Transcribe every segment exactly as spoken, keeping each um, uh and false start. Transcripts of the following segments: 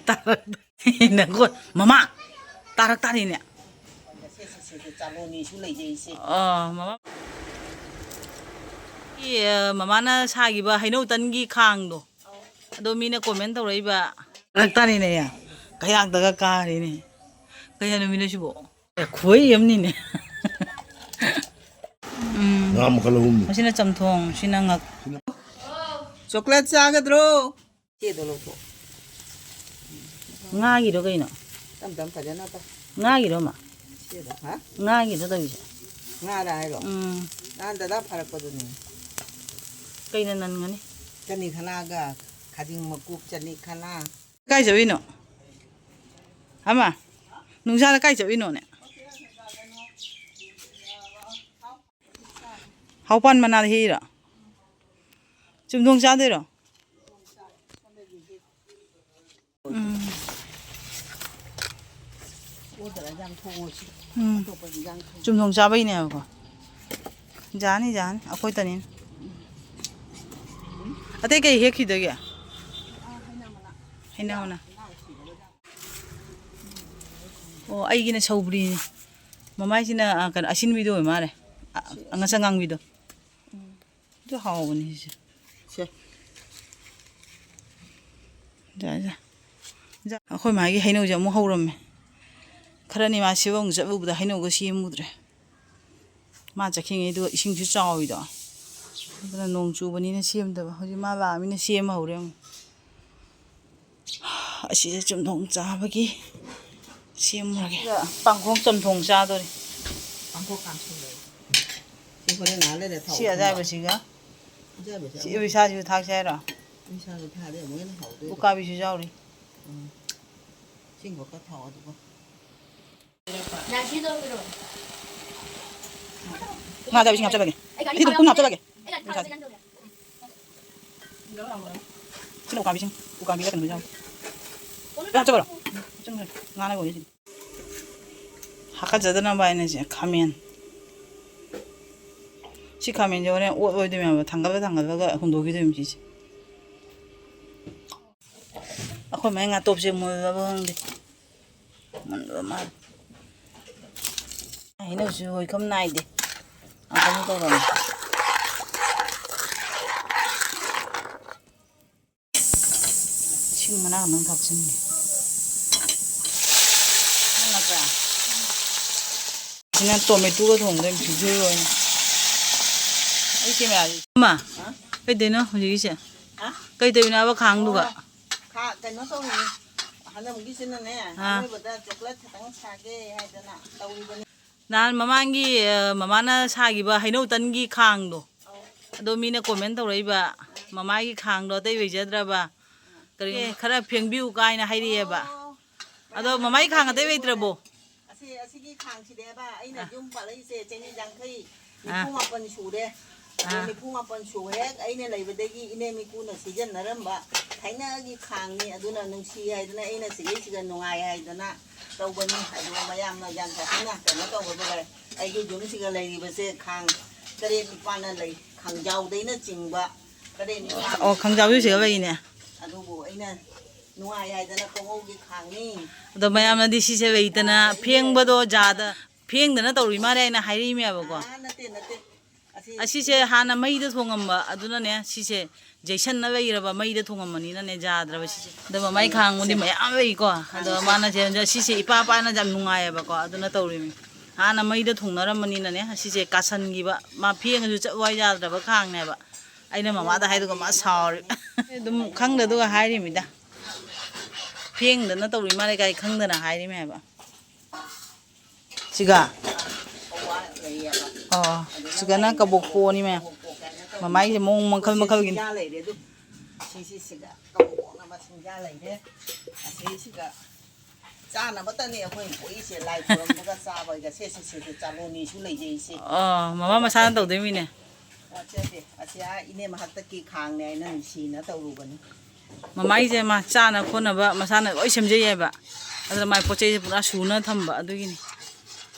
ꯇꯥꯔꯛ-, ꯅꯪꯀꯣ, ꯃꯃꯥ, ꯇꯥꯔꯛ ꯇꯥꯔꯤꯅꯦ꯫ ꯁꯦ, ꯁꯦ, ꯁꯦ, ꯁꯦ, ꯆꯥꯂꯣꯅꯤꯁꯨ ꯂꯩꯖꯩꯁꯦ꯫ ꯑꯥ, ꯃꯃꯥ꯫ ꯏ, ꯑ, ꯃꯃꯥꯅ ꯁꯥꯈꯤꯕ ꯍꯩꯅꯧ ꯇꯟꯒꯤ ꯈꯥꯡꯗꯣ꯫ ꯑꯗꯣ ꯃꯤꯅ comment ꯇꯧꯔꯛꯏꯕ꯫ ꯇꯥꯔꯛ ꯇꯥꯔꯤꯅꯦ, ꯀꯌꯥꯛꯇꯒ ꯀꯥꯔꯤꯅꯦ꯫ ꯀꯩ ꯍꯥꯏꯅꯣ ꯃꯤꯅ ꯁꯤꯕꯣ? ꯑꯦ, ꯈꯣꯏ ꯑꯃꯅꯤꯅꯦ꯫ ꯎꯝ꯫ ꯉꯥ ꯃꯈꯜ ꯑꯍꯨꯝꯅꯤ꯫ ꯃꯁꯤꯅ ꯆꯝꯊꯣꯡ, ꯁꯤꯅ ꯉꯛ-, chocolate ꯆꯥꯒꯗ꯭ꯔꯣ? ꯆꯦꯗꯣ ꯂꯧꯊꯣꯛ꯫ ꯉꯥꯒꯤꯔꯣ ꯀꯩꯅꯣ? ꯇꯞ ꯇꯞ ꯐꯖꯅ ꯇꯧ꯫ ꯉꯥꯒꯤꯔꯣ, ꯃꯥ? ꯆꯦꯗꯣ, ꯍꯥ? ꯉꯥꯒꯤꯔꯣ ꯇꯧꯔꯤꯁꯦ? ꯉꯥꯔ ꯍꯥꯏꯔꯣ? ꯎꯝ꯫ ꯅꯍꯥꯟ ꯗꯗꯥ ꯐꯥꯔꯛꯄꯗꯨꯅꯦ꯫ ꯀꯩꯅ ꯅꯟꯒꯅꯤ? ꯆꯅꯤ ꯈꯅꯥꯒ ꯈꯥꯖꯤꯡ ꯃꯀꯨꯞ ꯆꯅꯤ ꯈꯅꯥ꯫ ꯀꯥꯏ ꯆꯠꯂꯨꯏꯅꯣ? ꯑꯃ, ꯅꯨꯡꯁꯥꯗ ꯀꯥꯏ ꯆꯠꯂꯨꯏꯅꯣꯅꯦ? ꯍꯥꯎꯄꯥꯟ ꯃꯅꯥꯗ ꯍꯦꯛꯏꯔꯣ? ꯆꯨꯝꯊꯣꯡ ꯆꯥꯗꯣꯏꯔꯣ? ꯎꯝ꯫ ꯎꯝ꯫ ꯆꯨꯝꯊꯣꯡ ꯆꯥꯕꯩꯅꯦꯕꯀꯣ꯫ ꯌꯥꯅꯤ, ꯌꯥꯅꯤ꯫ ꯑꯩꯈꯣꯏ ꯇꯅꯤ꯫ ꯑꯇꯩ ꯀꯩ ꯍꯦꯛꯈꯤꯗꯒꯦ? ꯍꯩꯅꯧ ꯃꯅꯥ꯫ ꯑꯣ, ꯑꯩꯒꯤꯅ ꯁꯧꯒ꯭ꯔꯤꯅꯤ꯫ ꯃꯃꯥꯏꯁꯤꯅ, ꯑ, ꯀꯩꯅꯣ, ꯑꯁꯤꯟꯕꯤꯗꯣ ꯑꯣꯏ ꯃꯥꯜꯂꯦ꯫ ꯑ, ꯑꯉꯁꯪ ꯉꯥꯡꯕꯤꯗꯣ꯫ ꯎꯝ꯫ ꯑꯗꯨ ꯍꯥꯎꯕꯅꯤ ꯁꯤꯁꯦ꯫ ꯁꯦ꯫ ꯌꯥꯏ, ꯌꯥꯏ꯫ ꯑꯩꯈꯣꯏ ꯃꯥꯒꯤ ꯍꯩꯅꯧꯁꯦ ꯑꯃꯨꯛ ꯍꯧꯔꯝꯃꯦ꯫ ꯈꯔꯅꯤ ꯃꯥ ꯁꯤꯕ ꯑꯃꯨꯛ ꯆꯠꯂꯨꯕꯗ ꯍꯩꯅꯧꯒ ꯁꯦꯝꯃꯨꯗ꯭ꯔꯦ꯫ ꯃꯥ ꯆꯠꯈꯤꯉꯩꯗꯨꯒ ꯏꯁꯤꯡꯁꯨ ꯆꯥꯎꯋꯤꯗꯣ꯫ ꯑꯗꯨꯅ ꯅꯣꯡ ꯆꯨꯕꯅꯤꯅ ꯁꯦꯝꯗꯕ꯫ ꯍꯧꯖꯤꯛ ꯃꯥ ꯂꯥꯛꯑꯃꯤꯅ ꯁꯦꯝꯕ ꯍꯧꯔꯦ ꯑꯃꯨꯛ꯫ ꯑꯁꯤꯁꯦ ꯆꯨꯝꯊꯣꯡ ꯆꯥꯕꯒꯤ ꯁꯦꯝꯃꯨꯔꯒꯦ꯫ ꯄꯥꯡꯈꯣꯛ ꯆꯝꯊꯣꯡ ꯆꯥꯗꯣꯔꯤ꯫ ꯄꯥꯡꯈꯣꯛ ꯀꯥꯡꯁꯨ ꯂꯩ꯫ ꯁꯤ ꯍꯣꯔꯦꯟ ꯉꯥꯏꯍꯥꯛ ꯂꯩꯔ ꯊꯥꯎ ꯁꯤ ꯊꯝꯕ꯫ ꯑꯖꯥꯏꯕꯁꯤꯒ ꯑꯖꯥꯏꯕꯁꯦ ꯁꯤ ꯑꯃꯨꯛ ꯏꯁꯥꯁꯤꯁꯨ ꯊꯥꯛꯁꯦ ꯍꯥꯏꯔꯣ? ꯏꯁꯥꯁꯨ ꯊꯥꯛꯑꯗꯤ ꯑꯃꯨꯛ ꯍꯦꯟꯅ ꯍꯥꯎꯗꯣꯏꯅꯦ꯫ ꯎꯀꯥꯕꯤꯁꯨ ꯌꯥꯎꯔꯤ꯫ ꯎꯝ꯫ ꯁꯤꯡꯕ ꯈꯔ ꯊꯥꯎ ꯑꯗꯨꯒ꯫ ꯉꯥꯗ ꯏꯁꯤꯡ ꯍꯥꯞꯆꯜꯂꯒꯦ꯫ ꯑꯩ ꯒꯥꯔꯤ ꯏꯁꯤꯡ ꯊꯥꯎ ꯄꯨꯟꯅ ꯌꯥꯎꯗꯦ꯫ ꯍꯥꯞꯆꯜꯂꯒꯦ꯫ ꯑꯩ ꯒꯥꯔꯤ ꯊꯥꯎ ꯌꯥꯎꯗꯦ, ꯀꯩꯅꯣ ꯇꯧꯔꯦ꯫ ꯁꯤꯅ ꯎꯀꯥꯕꯤꯁꯤꯡ, ꯎꯀꯥꯕꯤꯒ ꯀꯩꯅꯣ ꯌꯥꯎꯔꯤ꯫ ꯂꯣꯏ ꯍꯥꯞꯆꯜꯂꯣ꯫ ꯍꯥꯞꯆꯟꯈ꯭ꯔꯦ꯫ ꯉꯥꯅ ꯂꯣꯏꯔꯦ ꯁꯤꯗꯤ꯫ ꯍꯥꯀꯠꯆꯗꯅꯕ ꯍꯥꯏꯅ ꯁꯤ ꯈꯥꯃꯦꯟ꯫ ꯁꯤ ꯈꯥꯃꯦꯟꯁꯦ ꯍꯣꯔꯦꯟ ꯑꯣꯠꯂꯣꯏꯗꯣꯏꯅꯦꯕ꯫ ꯊꯥꯡꯒꯠꯂ ꯊꯥꯡꯒꯠꯂꯒ ꯍꯨꯟꯗꯣꯛꯈꯤꯗꯣꯏꯅꯤ ꯁꯤꯁꯦ꯫ ꯑꯩꯈꯣꯏ ꯃꯥꯏ ꯉꯥꯇꯣꯞꯁꯦ ꯃꯨꯜꯂꯕ ꯈꯪꯗꯦ꯫ ꯃꯨꯟꯕ ꯃꯥꯜꯂꯦ꯫ ꯍꯩꯅꯧꯁꯨ ꯍꯣꯏ ꯈꯝ ꯅꯥꯏꯗꯦ꯫ ꯉꯥꯛꯇꯪ ꯇꯧꯔꯝꯃꯦ꯫ ꯁꯤꯡ ꯃꯅꯥ ꯑꯃ ꯊꯥꯛꯆꯤꯟꯒꯦ꯫ ꯅꯠꯇ꯭ꯔꯥ? ꯁꯤꯅ ꯇꯣꯃꯦꯇꯣꯒ ꯊꯣꯡꯗꯣꯏꯅꯤ, ꯐꯤꯖꯨꯔ ꯑꯣꯏꯅ꯫ ꯑꯩ ꯀꯦꯃꯦꯔꯥꯁꯦ꯫ ꯑꯃ, ꯀꯩꯗꯧꯅꯣ ꯍꯧꯖꯤꯛꯀꯤꯁꯦ? ꯍꯥ? ꯀꯩꯗꯧꯅꯣ ꯍꯥꯏꯕ ꯈꯥꯡꯗꯨꯒ? ꯑꯣ, ꯈꯥ-, ꯀꯩꯅꯣ ꯇꯧꯔꯤꯅꯤ꯫ ꯍꯟꯗꯛꯃꯨꯛꯀꯤꯁꯤꯅꯅꯦ, ꯑꯥ꯫ ꯑꯔꯣꯏꯕꯗ ꯆꯣꯀ꯭ꯂꯦꯠ ꯈꯤꯇꯪ ꯁꯥꯒꯦ ꯍꯥꯏꯗꯅ ꯇꯧꯔꯤꯕꯅꯤ꯫ ꯅꯍꯥꯟ ꯃꯃꯥꯡꯒꯤ, ꯑ, ꯃꯃꯥꯅ ꯁꯥꯈꯤꯕ ꯍꯩꯅꯧ ꯇꯟꯒꯤ ꯈꯥꯡꯗꯣ, ꯑꯧ꯫ ꯑꯗꯣ ꯃꯤꯅ ꯀꯣꯃꯦꯟ ꯇꯧꯔꯛꯏꯕ, "ꯃꯃꯥꯒꯤ ꯈꯥꯡꯗꯣ ꯑꯇꯩ ꯂꯩꯖꯗ꯭ꯔꯕ? ꯀꯔꯤ ꯈꯔ ꯐꯦꯡꯕꯤꯌꯨ" ꯀꯥꯏꯅ ꯍꯥꯏꯔꯛꯑꯦꯕ꯫ ꯑꯣ꯫ ꯑꯗꯣ ꯃꯃꯥꯒꯤ ꯈꯥꯡ ꯑꯇꯩ ꯂꯩꯇ꯭ꯔꯕꯣ? ꯑꯁꯤ, ꯑꯁꯤꯒꯤ ꯈꯥꯡꯁꯤꯗꯤꯕ ꯑꯩꯅ ꯑꯥ꯫ ꯌꯨꯝ ꯄꯥꯜꯂꯛꯏꯁꯦ ꯆꯍꯤ ꯌꯥꯡꯈꯩ, ꯑꯥ꯫ ꯅꯤꯐꯨ ꯃꯥꯄꯟ ꯁꯨꯔꯦ꯫ ꯑꯗꯣ ꯑꯥ꯫ ꯅꯤꯐꯨ ꯃꯥꯄꯟ ꯁꯨꯕ ꯍꯦꯛ ꯑꯩꯅ ꯂꯩꯕꯗꯒꯤ ꯏꯅꯦꯝ ꯏꯀꯨꯅ ꯁꯤꯖꯤꯟꯅꯔꯝꯕ ꯊꯥꯏꯅꯒꯤ ꯈꯥꯡꯅꯤ꯫ ꯑꯗꯨꯅ ꯅꯨꯡꯁꯤ ꯍꯥꯏꯗꯅ ꯑꯩꯅ ꯁꯤꯒꯩꯁꯤꯒ ꯅꯨꯡꯉꯥꯏ ꯍꯥꯏꯗꯅ ꯇꯧꯕꯅꯤ꯫ ꯑꯗꯨꯒ ꯃꯌꯥꯝꯅ ꯒ꯭ꯌꯥꯟ ꯇꯥꯁꯤꯟꯅ ꯀꯩꯅꯣ ꯇꯧꯕꯗꯨꯒ ꯑꯩꯒꯤ ꯌꯨꯝꯁꯤꯒ ꯂꯩꯔꯤꯕꯁꯦ ꯈꯥꯡ ꯇꯔꯦꯠ ꯅꯤꯄꯥꯜꯅ ꯂꯩ꯫ ꯈꯥꯡꯖꯥꯎꯗꯩꯅ ꯆꯤꯡꯕ ꯇꯔꯦꯠ ꯅꯤꯄꯥꯜ꯫ ꯑꯣ, ꯈꯥꯡꯖꯥꯎꯁꯨ ꯁꯤꯒ ꯂꯩꯅꯦ꯫ ꯑꯗꯨꯕꯨ ꯑꯩꯅ ꯅꯨꯡꯉꯥꯏ ꯍꯥꯏꯗꯅ ꯈꯣꯡꯉꯧꯒꯤ ꯈꯥꯡꯅꯤ꯫ ꯑꯗꯣ ꯃꯌꯥꯝꯅꯗꯤ ꯁꯤꯁꯦ ꯂꯩꯇꯅ ꯑꯥ, ꯑꯩꯅ ꯐꯦꯡꯕꯗꯣ ꯖꯥꯗ ꯐꯦꯡꯗꯅ ꯇꯧꯔꯤ ꯃꯥꯜꯂꯦ ꯍꯥꯏꯅ ꯍꯥꯏꯔꯛꯏꯃꯦꯕꯀꯣ꯫ ꯑꯥ, ꯅꯠꯇꯦ, ꯅꯠꯇꯦ꯫ ꯑꯁꯤ ꯑꯁꯤꯁꯦ ꯍꯥꯟꯅ ꯃꯩꯗ ꯊꯣꯡꯉꯝꯕ, ꯑꯗꯨꯅꯅꯦ ꯁꯤꯁꯦ ꯌꯩꯁꯟꯅ ꯂꯩꯔꯕ, ꯃꯩꯗ ꯊꯣꯡꯉꯝꯕꯅꯤꯅꯅꯦ ꯌꯥꯗ꯭ꯔꯕ ꯁꯤꯁꯦ꯫ ꯑꯗꯣ ꯃꯃꯥꯏ ꯈꯥꯡꯕꯨꯗꯤ ꯁꯦ꯫ ꯃꯌꯥꯝ ꯂꯩꯀꯣ꯫ ꯑꯗꯣ ꯃꯥꯅ ꯁꯦ ꯁꯤꯁꯦ ꯏꯄꯥ ꯄꯥꯅ ꯌꯥꯝ ꯅꯨꯡꯉꯥꯏꯌꯦꯕꯀꯣ꯫ ꯑꯗꯨꯅ ꯇꯧꯔꯤꯅꯤ꯫ ꯍꯥꯟꯅ ꯃꯩꯗ ꯊꯣꯡꯅꯔꯝꯕꯅꯤꯅꯅꯦ ꯁꯤꯁꯦ ꯀꯥꯁꯟꯈꯤꯕ꯫ ꯃꯥ ꯐꯦꯡꯉꯁꯨ ꯆꯠꯂꯨ ꯍꯥꯏ ꯌꯥꯗ꯭ꯔꯕ ꯈꯥꯡꯅꯦꯕ꯫ ꯑꯩꯅ ꯃꯃꯥꯗ ꯍꯥꯏꯗꯨꯒ ꯃꯥ ꯁꯥꯎꯔꯤ꯫ ꯑꯗꯨꯝ ꯈꯪꯗꯗꯨꯒ ꯍꯥꯏꯔꯤꯃꯤꯗ꯫ ꯐꯦꯡꯗꯅ ꯇꯧꯔꯤ ꯃꯥꯜꯂꯦ ꯀꯥꯏ ꯈꯪꯗꯅ ꯍꯥꯏꯔꯤꯃꯦ ꯍꯥꯏꯕ꯫ ꯁꯤꯒ? ꯑꯣ, ꯁꯤꯒꯅ ꯀꯕꯣꯛ ꯄꯣꯅꯤ ꯃꯌꯥꯝ꯫ ꯃꯃꯥꯏꯁꯦ ꯃꯑꯣꯡ ꯃꯈꯜ ꯃꯈꯜꯒꯤꯅꯤ꯫ ꯁꯤꯁꯤꯒ ꯀꯕꯣꯛꯅ ꯃꯁꯤꯡ ꯌꯥ ꯂꯩꯔꯦ꯫ ꯑꯁꯤꯁꯤꯒ ꯆꯥꯅꯕꯇꯅꯤ ꯑꯩꯈꯣꯏ ꯄꯣꯛꯏꯁꯦ, ꯂꯥꯏ ꯈꯨꯔꯨꯝꯕꯒ ꯆꯥꯕꯒ꯫ ꯁꯦ, ꯁꯦ, ꯁꯦ, ꯁꯦ, ꯆꯥꯂꯣꯅꯤꯁꯨ ꯂꯩꯖꯩꯁꯦ꯫ ꯑꯣ, ꯃꯃꯥ ꯃꯁꯥꯅ ꯇꯧꯗꯣꯏꯃꯤꯅꯦ꯫ ꯅꯠꯆꯗꯦ, ꯑꯁꯤ ꯑꯥ ꯏꯅꯦꯝ ꯍꯥꯛꯇꯛꯀꯤ ꯈꯥꯡꯅꯦ ꯍꯥꯏꯅ ꯅꯨꯡꯁꯤꯅ ꯇꯧꯔꯨꯕꯅꯤ꯫ ꯃꯃꯥꯏꯁꯦ ꯃꯥ ꯆꯥꯅ ꯈꯣꯠꯅꯕ ꯃꯁꯥꯅ ꯂꯣꯏ ꯁꯦꯝꯖꯩ ꯍꯥꯏꯕ꯫ ꯑꯗꯨꯅ ꯃꯥꯏ ꯄꯣꯠ ꯆꯩꯁꯦ ꯄꯨꯔꯥ ꯁꯨꯅ ꯊꯝꯕ ꯑꯗꯨꯒꯤꯅꯤ꯫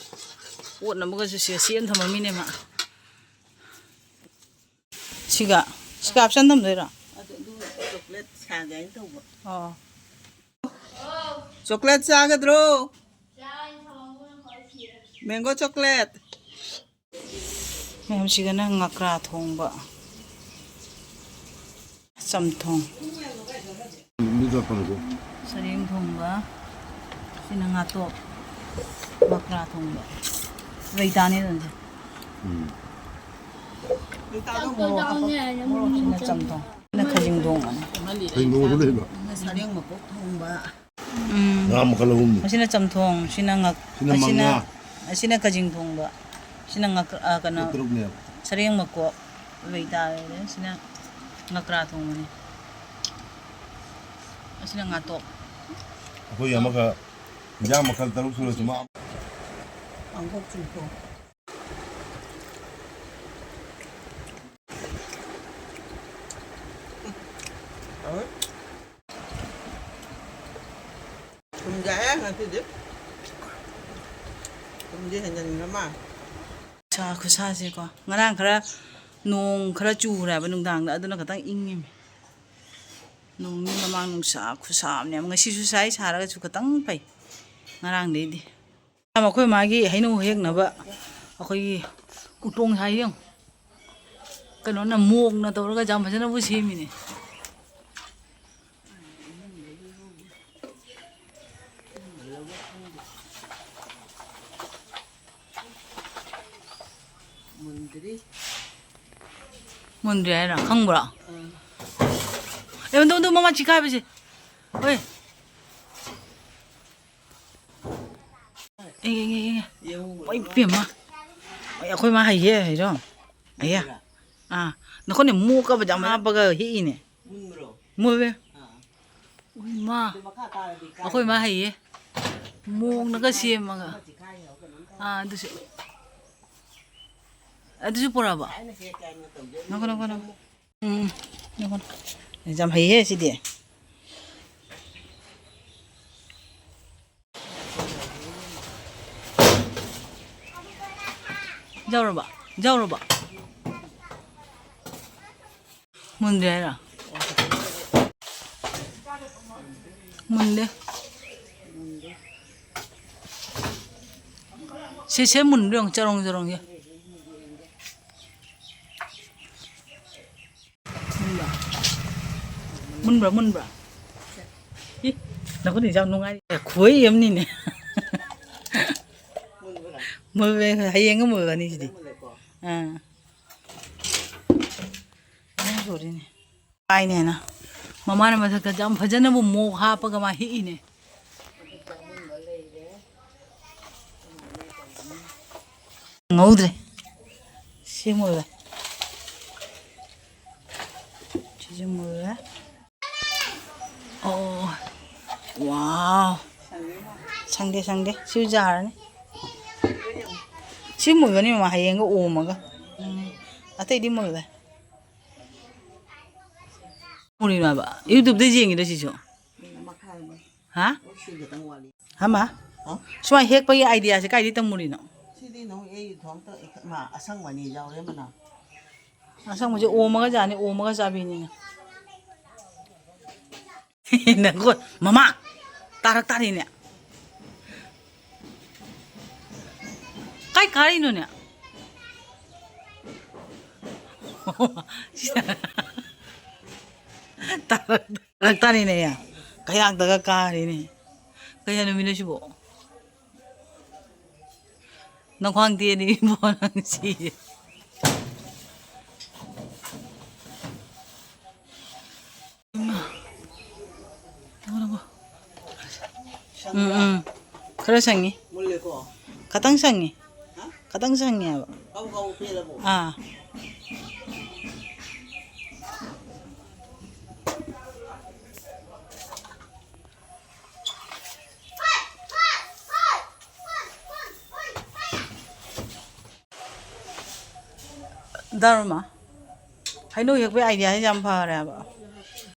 ꯑꯣꯠꯅꯕꯒꯁꯨ ꯁꯤꯒ ꯁꯦꯝ ꯊꯝꯃꯝꯃꯤꯅꯦ ꯃꯥ꯫ ꯁꯤꯒ, ꯁꯤꯒ ꯍꯥꯞꯆꯟ ꯊꯝꯗꯣꯏꯔꯣ? ꯑꯗꯨ, ꯑꯗꯨ ꯆꯣꯀ꯭ꯂꯦꯠ ꯁꯥꯒꯦ ꯍꯥꯏꯅ ꯇꯧꯕ꯫ ꯑꯣ꯫ ꯆꯣꯀ꯭ꯂꯦꯠ ꯆꯥꯒꯗ꯭ꯔꯣ? Mango chocolate. ꯃꯌꯥꯝꯁꯤꯒꯅ ꯉꯀ꯭ꯔꯥ ꯊꯣꯡꯕ, ꯆꯝꯊꯣꯡ, ꯁꯔꯦꯡ ꯊꯣꯡꯕ, ꯁꯤꯅ ꯉꯥꯇꯣꯛ, ꯉꯀ꯭ꯔꯥ ꯊꯣꯡꯕ, ꯔꯩꯇꯥꯅꯦ ꯑꯗꯨꯝꯁꯦ꯫ ꯎꯝ꯫ ꯁꯤꯅ ꯆꯝꯊꯣꯡ, ꯁꯤꯅ ꯈꯖꯤꯡ ꯊꯣꯡꯕꯅꯦ꯫ ꯀꯩꯅꯣꯗ ꯂꯩꯕ? ꯁꯤꯅ ꯁꯔꯦꯡ ꯃꯀꯣꯛ ꯊꯣꯡꯕ꯫ ꯎꯝ꯫ ꯉꯥ ꯃꯈꯜ ꯑꯍꯨꯝꯅꯤ꯫ ꯑꯁꯤꯅ ꯆꯝꯊꯣꯡ, ꯁꯤꯅ ꯉꯛ-, ꯁꯤꯅ ꯑꯁꯤꯅ, ꯃꯉꯥ꯫ ꯑꯁꯤꯅ ꯈꯖꯤꯡ ꯊꯣꯡꯕ, ꯁꯤꯅ ꯉꯛ-, ꯑ, ꯀꯩꯅꯣ, ꯇꯔꯨꯛꯅꯦꯕ꯫ ꯁꯔꯦꯡ ꯃꯀꯣꯛ ꯂꯩꯇꯥꯔꯦ, ꯁꯤꯅ ꯉꯀ꯭ꯔꯥ ꯊꯣꯡꯕꯅꯤ, ꯑꯁꯤꯅ ꯉꯥꯇꯣꯛ꯫ ꯑꯩꯈꯣꯏ ꯑꯃꯒ ꯏꯟꯖꯥꯡ ꯃꯈꯜ ꯇꯔꯨꯛ ꯁꯨꯔꯁꯨ ꯃꯥ ꯄꯥꯡꯈꯣꯛ ꯆꯨꯊꯣꯡ꯫ ꯊꯨꯝ ꯌꯥꯛꯑꯦ ꯉꯁꯤꯗꯤ꯫ ꯊꯨꯝꯗꯤ ꯍꯦꯟꯖꯟꯈ꯭ꯔ ꯃꯥꯜꯂꯦ꯫ ꯁꯥ ꯈꯨꯠꯁꯥꯁꯦꯀꯣ, ꯉꯔꯥꯡ ꯈꯔ ꯅꯣꯡ ꯈꯔ ꯆꯨꯔꯦꯕ ꯅꯨꯡꯗꯥꯡꯗ, ꯑꯗꯨꯅ ꯈꯇꯪ ꯏꯪꯉꯤꯃꯤ꯫ ꯅꯣꯡꯅꯤ ꯃꯃꯥꯡ ꯅꯨꯡꯁꯥ ꯈꯨꯠꯁꯥ ꯑꯃꯅꯦ꯫ ꯉꯁꯤꯁꯨ ꯁꯥꯏ, ꯁꯥꯔꯒꯁꯨ ꯈꯇꯪ ꯐꯩ ꯉꯔꯥꯡꯗꯩꯗꯤ꯫ ꯑꯩꯈꯣꯏ ꯃꯥꯒꯤ ꯍꯩꯅꯧ ꯍꯦꯛꯅꯕ ꯑꯩꯈꯣꯏꯒꯤ ꯎꯇꯣꯡ ꯁꯥꯏ ꯌꯦꯡꯉꯨ꯫ ꯀꯩꯅꯣꯅ ꯃꯣꯛꯅ ꯇꯧꯔꯒ ꯌꯥꯝ ꯐꯖꯅꯕꯨ ꯁꯦꯝꯃꯤꯅꯦ꯫ ꯃꯨꯟꯗ꯭ꯔꯤ꯫ ꯃꯨꯟꯗ꯭ꯔꯤ ꯍꯥꯏꯔꯣ? ꯈꯪꯕ꯭ꯔꯣ? ꯎꯝ꯫ ꯑꯦ, ꯃꯗꯨ, ꯃꯗꯨ, ꯃꯃꯥ ꯆꯤꯛꯈꯥꯏꯕꯁꯦ꯫ ꯍꯣꯏ꯫ ꯑꯦ, ꯑꯦ, ꯑꯦ, ꯑꯦ꯫ ꯌꯦꯡꯉꯨ꯫ ꯍꯣꯏ, ꯏꯕꯦꯝꯃ꯫ ꯍꯣꯏ, ꯑꯩꯈꯣꯏ ꯃꯥ ꯍꯩꯍꯦ, ꯍꯩꯔꯣ꯫ ꯑꯌꯥ꯫ ꯑꯥ, ꯅꯈꯣꯏꯅ ꯃꯣꯛꯀꯕ ꯌꯥꯝ ꯍꯥꯞꯄꯒ ꯍꯦꯛꯏꯅꯦ꯫ ꯃꯨꯟꯕ꯭ꯔꯣ? ꯃꯨꯜꯂꯦ꯫ ꯑꯥ꯫ ꯎꯏ, ꯃꯥ꯫ ꯑꯗꯨ ꯃꯈꯥ ꯇꯥꯔꯗꯤ ꯀꯥꯏ? ꯑꯩꯈꯣꯏ ꯃꯥ ꯍꯩꯌꯦ꯫ ꯃꯣꯡꯅꯒ ꯁꯦꯝꯃꯒ꯫ ꯑꯃ ꯆꯤꯈꯥꯏꯅ ꯀꯩꯅꯣꯝ ꯇꯧ-, ꯑꯥ, ꯑꯗꯨꯁꯨ꯫ ꯑꯗꯨꯁꯨ ꯄꯨꯔꯛꯑꯕ? ꯑꯩꯅ ꯍꯦꯛ ꯀꯥꯏꯅ ꯇꯧꯖꯔꯤ꯫ ꯉꯥꯏꯈꯣ, ꯉꯥꯏꯈꯣ, ꯉꯥꯏꯈꯣ꯫ ꯎꯝ, ꯉꯥꯏꯈꯣ꯫ ꯌꯥꯝ ꯍꯩꯍꯦ ꯁꯤꯗꯤ꯫ ꯌꯥꯎꯔꯕ? ꯌꯥꯎꯔꯕ? ꯃꯨꯟꯗ꯭ꯔꯤ ꯍꯥꯏꯔꯣ? ꯃꯨꯟꯗꯦ꯫ ꯁꯦ, ꯁꯦ, ꯃꯨꯟꯕ꯭ꯔꯥ ꯌꯦꯡꯉꯨ, ꯆꯔꯣꯡ ꯆꯔꯣꯡ ꯁꯦ꯫ ꯃꯨꯟꯕ꯭ꯔꯥ? ꯃꯨꯟꯕ꯭ꯔꯥ, ꯃꯨꯟꯕ꯭ꯔꯥ? ꯏ, ꯅꯈꯨꯠꯅꯤꯁꯦ ꯌꯥꯝ ꯅꯨꯡꯉꯥꯏ꯫ ꯈꯨꯍꯩ ꯑꯃꯅꯤꯅꯦ꯫ ꯃꯨꯜꯂꯦ, ꯍꯌꯦꯡꯒ ꯃꯨꯜꯂꯅꯤ ꯁꯤꯗꯤ꯫ ꯑꯥ꯫ ꯂꯣꯏ ꯁꯨꯔꯤꯅꯦ꯫ ꯀꯥꯏꯅꯦꯅ꯫ ꯃꯃꯥꯅ ꯃꯊꯛꯇ ꯌꯥꯝ ꯐꯖꯅꯕꯨ ꯃꯣꯛ ꯍꯥꯞꯄꯒ ꯃꯥ ꯍꯤꯛꯏꯅꯦ꯫ ꯉꯧꯗ꯭ꯔꯦ꯫ ꯁꯤ ꯃꯨꯜꯂꯦ꯫ ꯁꯤꯁꯨ ꯃꯨꯜꯂꯦ꯫ ꯑꯣ꯫ ꯋꯥꯎ꯫ ꯁꯪꯗꯦ, ꯁꯪꯗꯦ꯫ ꯁꯤꯁꯨ ꯌꯥꯔꯅꯤ꯫ ꯁꯤ ꯃꯨꯜꯂꯅꯤ ꯃꯃꯥ, ꯍꯌꯦꯡꯒ ꯑꯣꯝꯃꯒ꯫ ꯎꯝ꯫ ꯑꯇꯩꯗꯤ ꯃꯨꯜꯂꯦ꯫ ꯃꯨꯔꯤꯅꯣ ꯍꯥꯏꯕ? YouTube-ꯇ ꯌꯦꯡꯉꯤꯔꯣ ꯁꯤꯁꯨ? ꯍꯥ? ꯍꯥ, ꯃꯥ? ꯍꯥ? ꯁꯨꯃꯥꯏ ꯍꯦꯛꯄꯒꯤ idea-ꯁꯦ ꯀꯥꯏꯗꯩ ꯇꯝꯃꯨꯔꯤꯅꯣ? ꯁꯤꯗꯤ ꯅꯣꯏ ꯑꯩ ꯏꯇꯣꯝꯇ, ꯃꯥ, ꯑꯁꯪꯕꯅꯤ ꯌꯥꯎꯔꯦ ꯃꯅꯥ꯫ ꯑꯁꯪꯕꯁꯦ ꯑꯣꯝꯃꯒ ꯆꯥꯅꯤ, ꯑꯣꯝꯃꯒ ꯆꯥꯕꯤꯅꯤꯅ꯫ ꯅꯪꯀꯣ, ꯃꯃꯥ, ꯇꯥꯔꯛ ꯇꯥꯔꯤꯅꯦ꯫ ꯀꯥꯏ ꯀꯥꯔꯤꯅꯣꯅꯦ? ꯇꯥꯔꯛ-, ꯇꯥꯔꯛ ꯇꯥꯔꯤꯅꯦ꯫ ꯀꯌꯥꯛꯇꯒ ꯀꯥꯔꯤꯅꯦ꯫ ꯀꯩ ꯍꯥꯏꯅꯣꯃꯤ ꯅꯣꯏꯁꯤꯕꯣ? ꯅꯈ꯭ꯋꯥꯡ ꯇꯦꯛꯑꯅꯤ ꯏꯕꯣ ꯅꯪ ꯁꯤꯔꯦ꯫ ꯎꯝ, ꯎꯝ꯫ ꯈꯔ ꯁꯪꯉꯤ꯫ ꯃꯨꯜꯂꯦꯀꯣ? ꯈꯇꯪ ꯁꯪꯉꯤ꯫ ꯍꯥ? ꯈꯇꯪ ꯁꯪꯉꯤ ꯍꯥꯏꯕ꯫ ꯀꯥꯎ ꯀꯥꯎ ꯄꯦꯜꯂꯕꯣ? ꯑꯥ꯫ ꯗꯥꯔꯨꯃꯥ, ꯍꯩꯅꯧ ꯍꯦꯛꯄꯩ idea-ꯁꯤ ꯌꯥꯝ ꯐꯔꯦ ꯍꯥꯏꯕ꯫